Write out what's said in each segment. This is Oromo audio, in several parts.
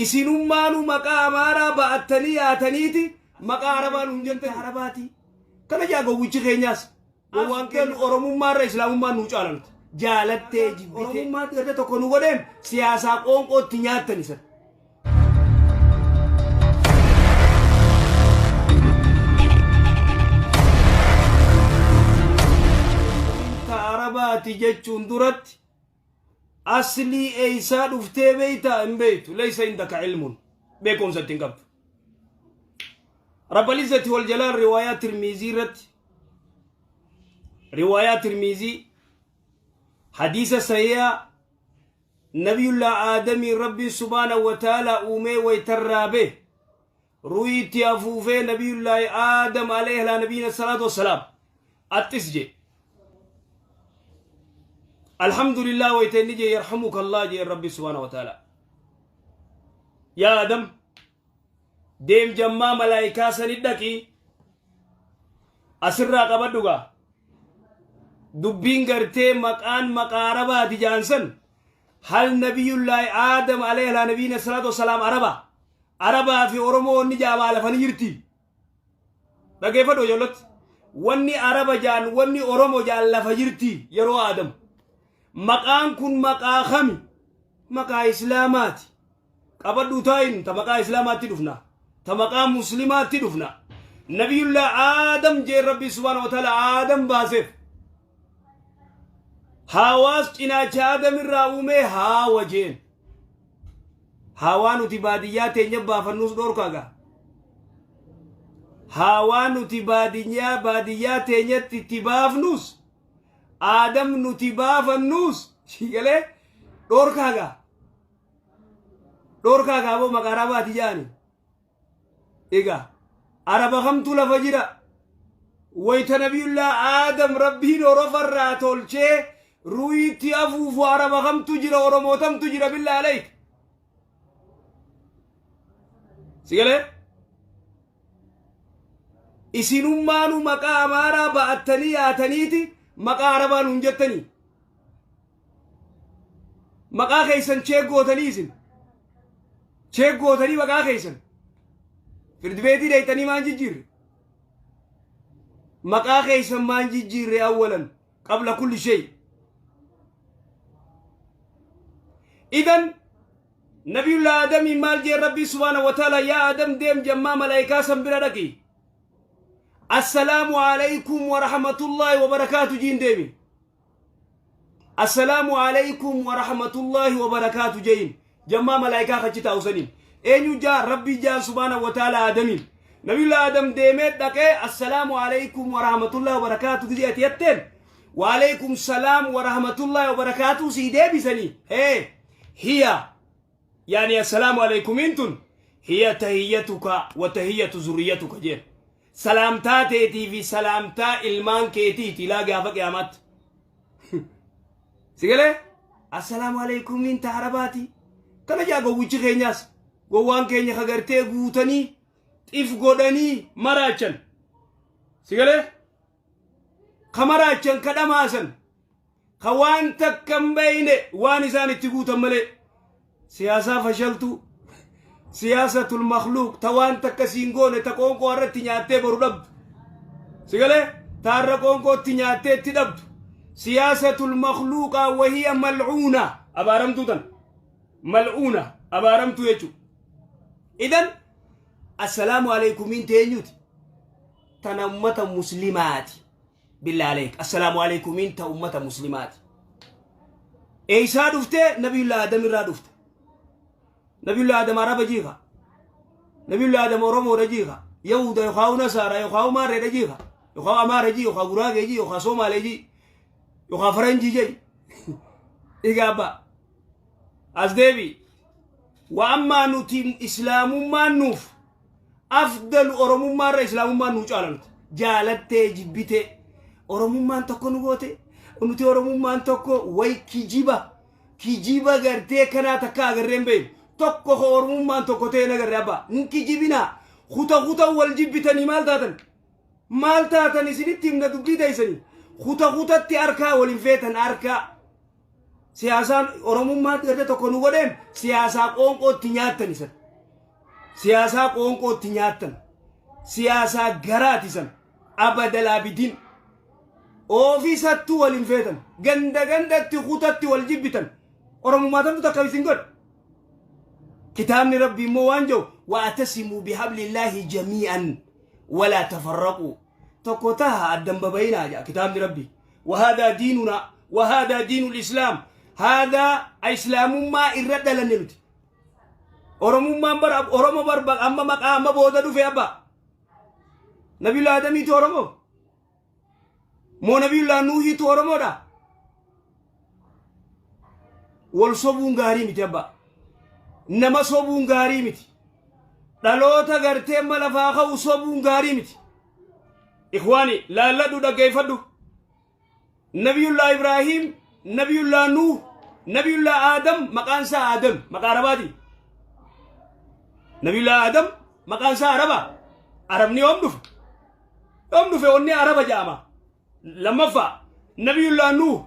Isinummaanuu maqaa Amaaraa ba'attanii yaataniiti maqaa Arabaa nuun jettani. Arabaati. Kana jaa gowwichi keenyaas. Gowwaan keenya Oromummaarra Islaamummaan nuu caala nuti. Jaalattee jibbitee. Oromummaatti gartee tokko nu godheen siyaasaa qoonqootti nyaattani san. Ta Arabaati jechuun duratti Aslii eeysaa dhuftee beeytaa hin beeytu laysa indaka ilmun beekumsa itti hin qabdu. Rabbal izzati wal jalaal riwaayaa Tirmiizii irratti riwaayaa Tirmiizii hadiisa sahihaa nabiyullaa Aadamiin Rabbiin subhaanahu wa ta'aalaa uumee waytarraa bee ruhii itti afuufee nabiyullaahi Aadam alayhi alaa nabiyina salaatu wassalaam axxis jee alhamdulillah wayta inni jee yarhamuka Allah jee rabbi subhaanahu wa ta'ala yaa Aadam deem jammaa malaayikaa sani dhaqi asirraa qabadhu gaa dubbiin gartee maqaan maqaa arabaati jaansan hal nabiyullaahi aadam alayhi alaa nabiyina salaatu wassalaam araba Arabaa fi Oromoo wanni jaamaa lafa ni jirti. Dhageeffadhu ijoolloti. Wanni Araba jaan wanni Oromo jaan lafa jirti yeroo Aadam. Maqaan kun maqaa kami? Maqaa Islaamaati. Qabadhu taa'in ta maqaa Islaamaatti dhufna. Ta maqaa Muslimaatti dhufna. Nabiyullaa Aadam jeen Rabbi subhaanahu wa ta'ala Aadam baaseef. Haawaas cinaacha Aadam irraa uumee haawa jeen. Haawaa nuti baadiyyaa teenya baafannus dhorkaa gaa. Haawaa nuti baadiyyaa baadiyyaa teenyatti itti baafnus Aadam nuti baafannus galee dhorkaa gaa. Dhorkaa gaa boo maqaa arabaati jaani. Egaa araba kamtu lafa jira? Wayta nabiyullaa Aadam rabbiin orofarraa tolchee ruuyitti afuufu araba kamtu jira oromootamtu jira billaa aleyk. Si galee? Isinummaanuu maqaa amaaraa ba'attanii yaataniiti maqaa arabaa nuun jettanii. Maqaa keessan cheek gootanii isin. Cheek gootanii maqaa keessan. Firdi beetii dheeytanii maan jijjiirre? Maqaa keessan maan jijjiirre awwalan qabla kulli shay. Idan Nabiyullah Aadamiin maal jeen Rabbii subhaanahu wa ta'ala yaa Aadam deem jammaa malaayikaa san bira dhaqi. Assalaamu alaykum wa rahmatullahi wa barakaatu jiin deemi. Assalaamu alaykum wa rahmatullahi wa barakaatu jeyin jammaa malaayikaa kachi taa'u saniin. Eenyu jaa Rabbii jaan subhaanahu wa ta'ala Aadamiin. Nabiyullah Aadam deemee dhaqee assalaamu alaykum wa rahmatullahi wa barakaatu gizee ati jetteen wa alaykum salaam wa rahmatullahi wa barakaatu sii deebisanii. Hee hiya yaani assalaamu alaykumiin tun hiya tahiyyatuka wa tahiyyatu zurriyyatuka jeen. Salaamtaa teetii fi salaamtaa ilmaan keetiiti ilaa gaafa qiyaamaatti. Si galee? Assalaamu alaykumiin ta arabaati. Kana jaa gowwichi keenyaas gowwaan keenya ka gartee guutanii xif godhanii maraachan. Si galee? Ka maraachan ka dhamaasan ka waan takka hin beeyne waan isaan itti guutan malee siyaasaa fashaltuu siyaasatul makluuq ta waan takka siin goone ta qoonqoo irratti nyaattee boru dhabdu si galee ta har'a qoonqootti nyaattee itti dhabdu siyaasatul makluuqaa wahiya mal'uuna abaaramtuu tan mal'uuna abaaramtuu jechuudha idan assalaamu aleykumiin teenyuti tana ummata muslimaati Billah aleyk. Assalaamu aleykumiin ta ummata muslimaati. Eeysaa dhufte? Nabiyullah Adam irraa dhufte. Nabiyullah Adam Araba jiika. Nabiyullah Adam Oromoodha jiika. Yahuda yookaan Nasaara yookaan Maarreedha jiika. Yookaan Amaara jii yookaan Guraagee jii yookaan Somaalee jii yookaan Faranjii jii. Egaa abbaa. As deebi. Wa ammaa nuti islaamummaan nuuf afdalu oromummaa irra islaamummaan nuu caala nuti jaalattee jibbitee oromummaan tokko nu goote nuti oromummaan tokko way kijiba kijiba gartee kanaa takka agarree hin beeknu tokko ko oromummaan tokko ta'e nagarre abbaa hin kijibinaa kuta kuta wal jibbitanii maal taatan maal taatan isinitti himna dubbii teessanii kuta kutatti harkaa wal hin feetan harkaa. Siyaasaan Oromummaatti gartee tokko nu godheem siyaasaa qoonqootti nyaattan isan. Siyaasaa qoonqootti nyaattan. Siyaasaa garaati san. Abadal abidin. Ofiisattuu wal hin feetan. Ganda gandatti kutatti wal jibbitan. Oromummaa tamtu takka isin godhe. Kitaabni Rabbii immoo waan jedhu wa'atasimuu bihablillaahi jamii'an walaa tafarraquu. Tokko taha addan babayinaa jedha kitaabni Rabbii. Wahaadaa diinunaa wahaadaa diinul islaam haadaa islaamummaa irra dhalanne nuti. Oromummaan bara Oromo bar amma maqaa amma booda dhufe abba. Nabiyullaa Adamiitu Oromoo. Moo Nabiyullaa Nuuhiitu Oromoodha. Wal sobuun gaarii miti abba. Nama sobuun gaarii miti. Dhaloota gartee amma lafaa ka'u sobuun gaarii miti. Ikhwaani laalladhu dhaggeeffadhu. Nabiyullaa Ibraahiim, Nabiyullaa Nuuh, Nabiyullaa Aadam maqaan isaa Aadam maqaa Arabaati. Nabiyullaa Aadam maqaan isaa Araba. Arabni yoom dhufe? Yoom dhufe onni Araba jedhama. Lammaffaa Nabiyullaa Nuuh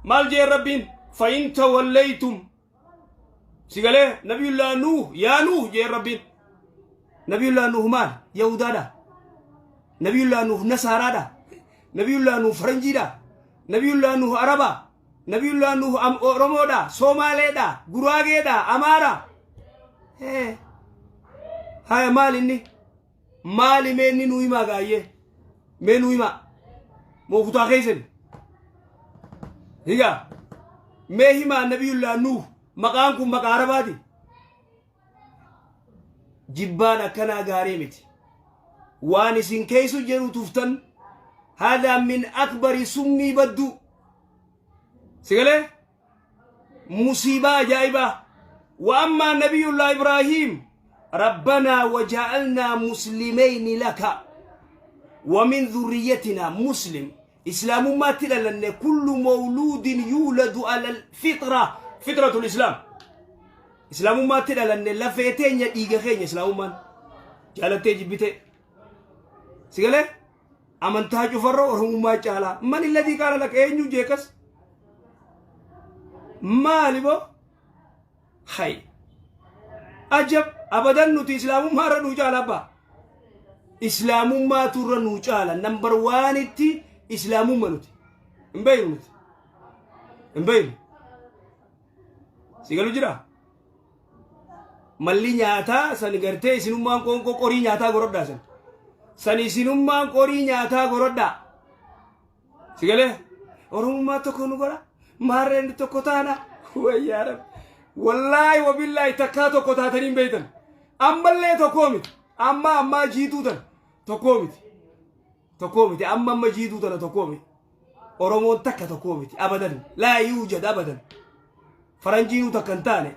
maal jee Rabbiin fa'in tawallaytum si galee Nabiyullaa Nuuh yaa Nuuh jee Rabbiin. Nabiyullaa Nuuh maal? Yahudaadha. Nabiyullaa Nuuh Nasaaraadha. Nabiyullaa Nuuh Faranjiidha. Nabiyullaa Nuuh Araba. Nabiyullaa Nuuh Oromoodha. Soomaaleedha. Guraageedha. Amaara. Haya maal inni? Maali mee inni nuu himaa gaayyee? Mee nuu himaa? Moo kutaa keessani? Higaa. Mee himaa Nabiyullaa Nuuh maqaan kun maqaa Arabaati? Jibbaan akkanaa gaarii miti. Waan isin keeysu jedhu tuftan haadhaa min akbari summii badduu. Sigalee? Musiibaa ajaa'ibaa. Wa ammaa nabiyullaa Ibraahiim rabbanaa waja'alnaa muslimeyni laka wa min dhurriyyatinaa muslim islaamummaatti dhalanne kullu mawluudin yuuladu alal fitra fitratul islaam islaamummaatti dhalanne lafee teenya dhiiga keenya islaamummaan jaalattee jibbitee si galee amantaa cufarra oromummaa caalaa man illadii qaala laka eenyu jeekas maali boo hay ajab abadan nuti islaamummaa irra nuu caala abbaa islaamummaatu irra nuu caala nambar waanitti islaamumma nuti hin beeynu nuti hin beeynu si galu jira malli nyaataa san gartee isinummaan qoonqoo qorii nyaataa gorodhaa san san isinummaan qorii nyaataa gorodhaa si galee oromummaa tokko nu godha maarreen tokko taana wayyaa rabbi wallaahi wabillaahi takkaa tokko taatanii hin beeytan ammallee tokkoo miti amma ammaa jiituu tana tokkoo miti tokkoo miti amma amma jiituu tana tokkoo miti oromoon takka tokkoo miti abadan laa yuujad abadan faranjiinuu takka hin taane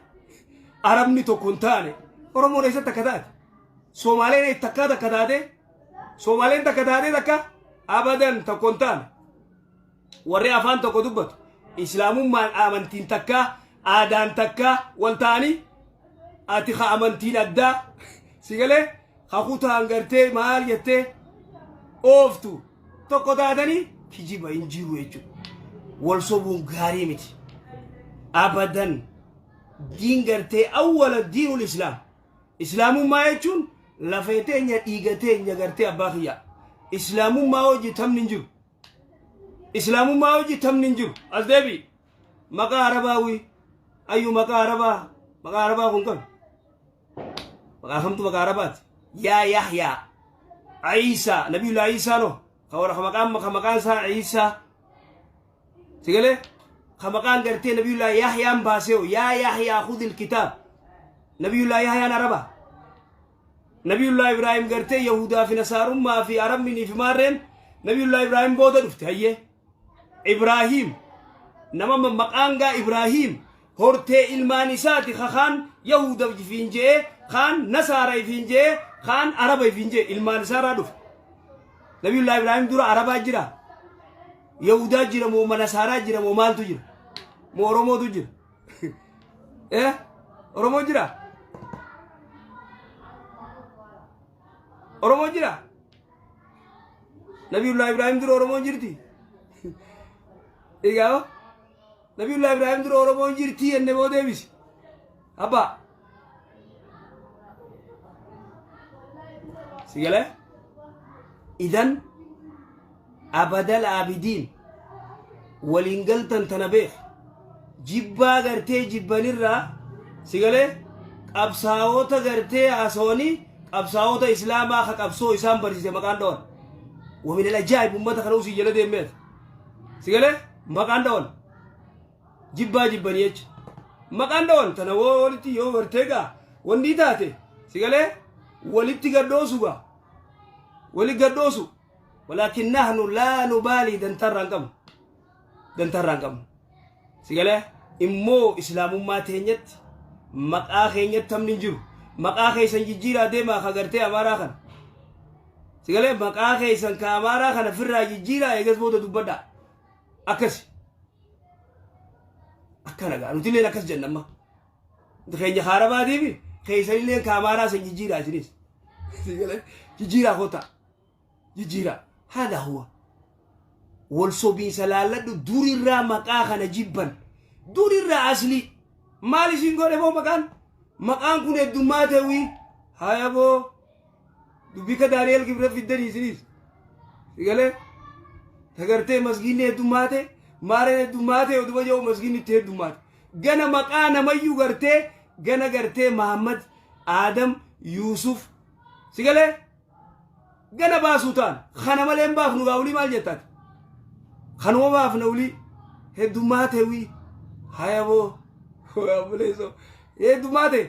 arabni tokko hin taane oromoon eessatti takka taate soomaaleen takkaa takka taate soomaaleen takka taate takka abadan tokko hin taane warri afaan tokko dubbatu islaamummaan amantiin takkaa aadaan takkaa wal ta'anii ati ka amantiin addaa si galee ka kutaan gartee maal jettee ooftu tokko taatanii kijiba hin jiru jechuudha. Wal sobuun gaarii miti. Abadan diin gartee awwala diinul islaam. Islaamummaa jechuun lafee teenya dhiiga teenya gartee abbaa kiyyaa. Islaamummaa hojii tamni hin jiru. Islaamummaa hojii tamni hin jiru. As deebi'i. Maqaa Arabaa wii. Ayyu maqaa Arabaa. Maqaa Arabaa kun kami? Maqaa kamtu maqaa Arabaati? Yaa Yahyaa. Iisaa. Nabiyullaa Iisaa no. Ka warra ka maqaan ka maqaan isaa Iisaa. Si galee? Ka maqaan gartee Nabiyullaa Yahyaan baasee hoo yaa Yahyaa khudil kitaab. Nabiyullaa Yahyaan Araba. Nabiyullaa Ibraahim gartee Yahudaa fi Nasaarummaa fi Arabninii fi maarreen Nabiyullaa Ibraahim booda dhufte hayyee. Ibraahiim nama maqaan gaa Ibraahiim hortee ilmaan isaati ka kaan Yahuda ifiin je'ee kaan Nasaara ifiin je'ee kaan Araba ifiin je'e ilmaan isaarraa dhufe. Nabiyullaa Ibraahim dura Arabaa jira. Yahudaa jira moo Nasaaraa jira moo maaltu jira? Moo Oromootu jira? Eh? Oromoo jira? Oromoo jira? Nabiyullaa Ibraahim dura Oromoon jirti? Egaa Nabiyullaa Ibraahim dura Oromoon jirtii jenne boo deebisi. Abbaa. Si galee? Idan abadal aabidiin waliin galtan tana beek. Jibbaa gartee jibbanirraa si galee qabsaa'ota gartee haasawanii qabsaa'ota islaamaa ka qabsoo isaan barsiise maqaan dhawan. Waminal ajaa'ib ummata kana usii jala deemmeet. Si galee maqaan dhawan. Jibbaa jibbanii jecha. Maqaan dhawan tana woo walitti yoo gartee gaa wanni taate si galee walitti gaddoosu gaa. Wali gaddoosu. Walaakin nahnu laa nubaalii dantarraa hin qabnu. Dantarraa hin qabnu. Si galee immoo islaamummaa teenyatti maqaa keenyatti taphni hin jiru. Maqaa keessan jijjiiraa deemaa ka gartee amaaraa kana. Si galee maqaa keessan ka amaaraa kana firraa jijjiiraa eegas booda dubbadhaa. Akkasi. Akkana gaa nuti illeen akkas jenna amma. Keenya ka arabaatiifi keessan illeen ka amaaraa san jijjiiraa isinis. Si galee jijjiiraa kottaa. Jijjiiraa. Haadha huwa. Wal sobiinsa laalladhu durirraa maqaa kana jibban. Durirraa aslii. Maal isin godhe boo maqaan? Maqaan kun heddummaa ta'ii. Haya boo. Dubbii ka Daani'eel Kibret fiddanii isinis. Sigalee tagartee masgiinni heddummaate maareen heddummaate oduma jedhu masgiinni itti heddummaate. Gana maqaa namayyuu gartee gana gartee Mahammad Aadam Yuusuf sigalee gana baasuu ta'an kana malee hin baafnu gaa olii maal jettaati? Kanuma baafna olii heddummaate wii haya boo obboleessoo heddummaate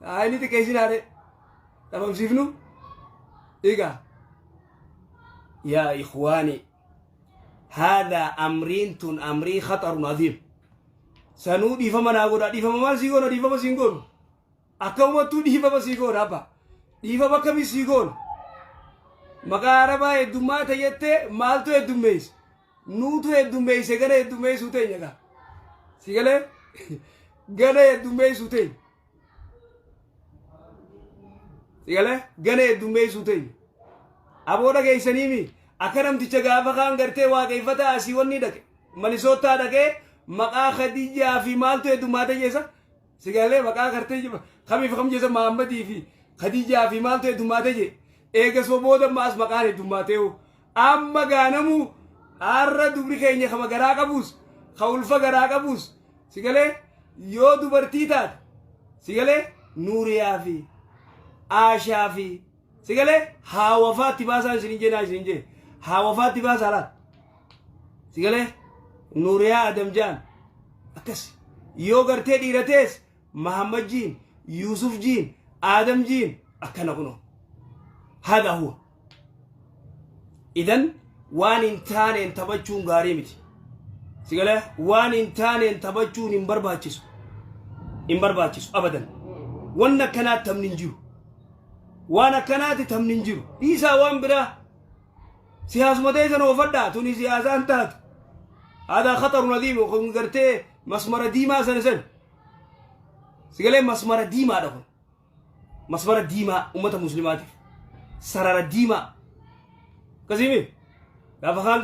haa inni xiqqeessinaadhe. Dhabamsiifnu egaa yaa ikhwaani haadha amriin tun amrii khaxarun aziim sanuu dhiifama naa godha dhiifama maal sii goona dhiifama siin goonu akka umattuu dhiifama sii goona abba dhiifama akkamii sii goona maqaa arabaa heddummaata jettee maaltu heddummeesse nuutu heddummeesse gana heddummeessuu teenya gaa si galee gana heddummeessuu teenya Sigalee gana heddummeessuu teenya. Aboo dhageessaniimi akka namticha gaafa kaan gartee waaqeeffataa asii wanni dhaqe Manisoottaa dhaqee maqaa Khadijaa fi maaltu heddummaate jeessa sigalee maqaa gartee kamiif kam jeessa Mahammadii fi Khadijaa fi maaltu heddummaate jee eegasuma booda ammaas maqaan heddummaatee amma gaanamu har'a dubri keenya kama garaa qabuus ka ulfa garaa qabuus sigalee yoo dubartii taate sigalee nuuriyaa fi aashaa fi sigalee haawafaatti baasaa isin jenaa isin jee haawafaatti baasaa laata sigalee nuuriyaa adam jaan akkas yoo gartee dhiira tees mahammad jiin yuusuf jiin aadam jiin akkana kunoo hada huwa Idan waan hin taaneen taphachuun gaarii miti. Si galee waan hin taaneen taphachuun hin barbaachisu. Hin barbaachisu abadan. Wanni akkanaa taphni hin jiru. Waan akkanaati taphni hin jiru. Dhiisaa waan biraa. Siyaasuma teessan oofadhaa tuni siyaasaan taatu. Haadha khatarun adiim kun gartee masmara diimaa sana san. Si galee masmara diimaadha kun. Masmara diimaa ummata muslimaatiif. Sarara diimaa. Akkasiimi gaafa kaan